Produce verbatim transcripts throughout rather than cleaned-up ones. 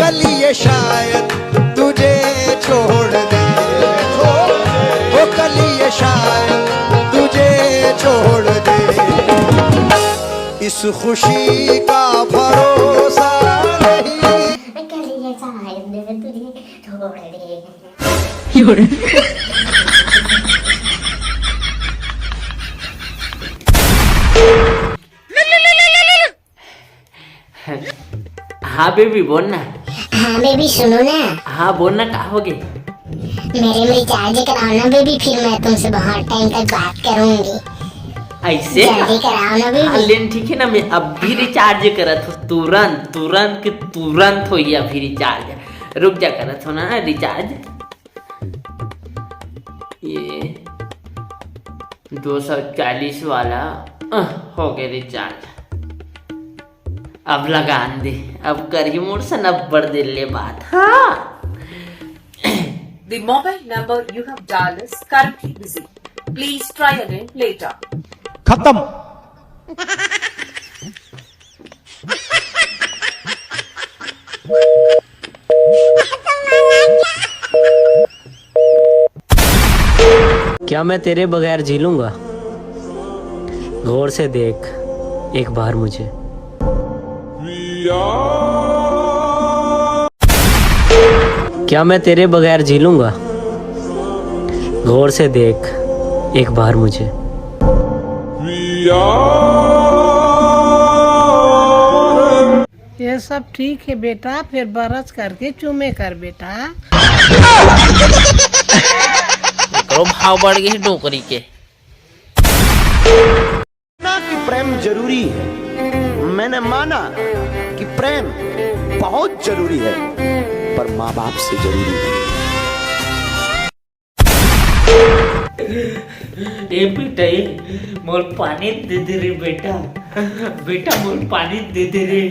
कल ये शायद तुझे छोड़ दे, हो कल ये शायद तुझे छोड़ दे, इस खुशी का भरोसा नहीं। कल ये शायद तुझे छोड़ दे। हाँ बेबी, बोल ना। हाँ बेबी, सुनो ना। हाँ, बोल ना, का हो गए? मेरे में रिचार्ज कराओ ना बेबी, फिर मैं तुमसे बहुत टाइम तक बात करूंगी। ऐसे? जल्दी कराओ ना बेबी। हाँ, लेन ठीक है ना, मैं अभी रिचार्ज करत हो, तुरंत, तुरंत के तुरंत हो गया अभी रिचार्ज। रुक जा, करत हो ना रिचार्ज। ये दो सौ चालीस वाला, अह, हो गए रिचार्ज। अब लगान दे, अब करही मोर सन अब्बड़ देर ले बात। हाँ। The mobile number you have dialed is currently busy. Please try again later. खत्म। क्या मैं तेरे बगैर जी लूंगा? गौर से देख एक बार मुझे। क्या मैं तेरे बगैर जी लूंगा? गौर से देख एक बार मुझे। ये सब ठीक है बेटा, फिर बरस करके चूमे कर बेटा। एकरो भाव बढ़ गए डोकरी के। माना कि प्रेम जरूरी है, मैंने माना कि प्रेम बहुत जरूरी है, पर माँ बाप से जरूरी नहीं। ए बेटा, ए, मोर पानी दे दे रे बेटा। बेटा, मोर पानी दे दे रे।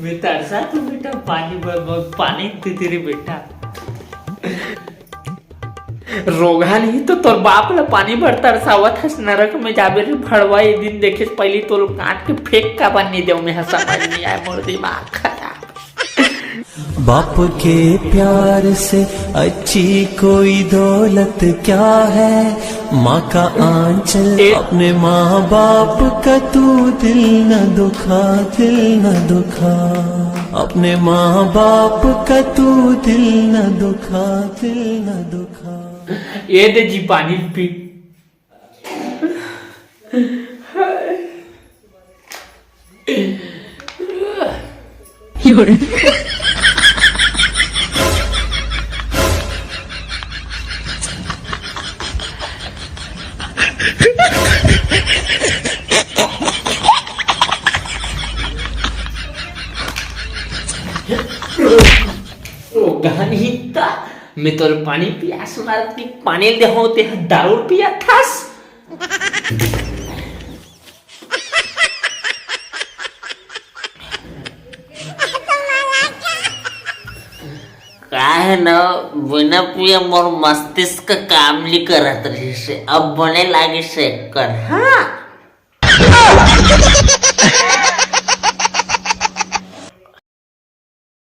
मैं तरसा तो बेटा पानी बर, मोर पानी दे दे रे बेटा। रोगहा नहीं तो तोर बाप ला पानी बर तरसावत हस, नरक में जाबे रे भड़वा। एक दिन देखे पहली तो लोग काट के फेंक का बन नहीं देव, मैं समझ नहीं आए, मोर दिमाग खराब। बाप के प्यार से अच्छी कोई दौलत क्या है? माँ का आंचल, ए- अपने माँ बाप का तू दिल न दुखा, दिल न दुखा, अपने माँ बाप का तू दिल न दुखा, दिल न दुखा। ये दे जी पानी पी। ओ गहन हित्ता, मैं तोर पानी पियास मारत के पानी दे हो, ते दारू पिया थास। का है ना, बिना पिए मोर मस्तिष्क काम नहीं करत रहिस हे, अब बने लागिस हे कर। हाँ।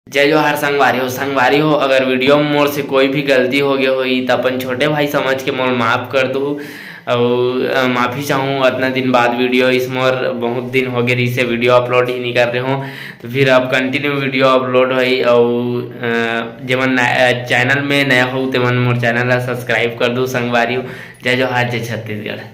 जय जोहार संगवारी हो। संगवारी हो, अगर वीडियो में मोर से कोई भी गलती हो गए होई, त अपन छोटे भाई समझ के मोर माफ कर दू। अउ, अ, माफी चाहूँ, अतना दिन बाद वीडियो इस मोर, बहुत दिन हो गए रहिस हे वीडियो अपलोड ही नहीं कर रहे हो, तो फिर अब कंटिन्यू वीडियो अपलोड होई। अउ, अ, जेमन नया, अ, चैनल में नया हो, तेमन मोर चैनल ला सब्सक्राइब कर दू संगवारी हो। जय जोहार, जय छत्तीसगढ़।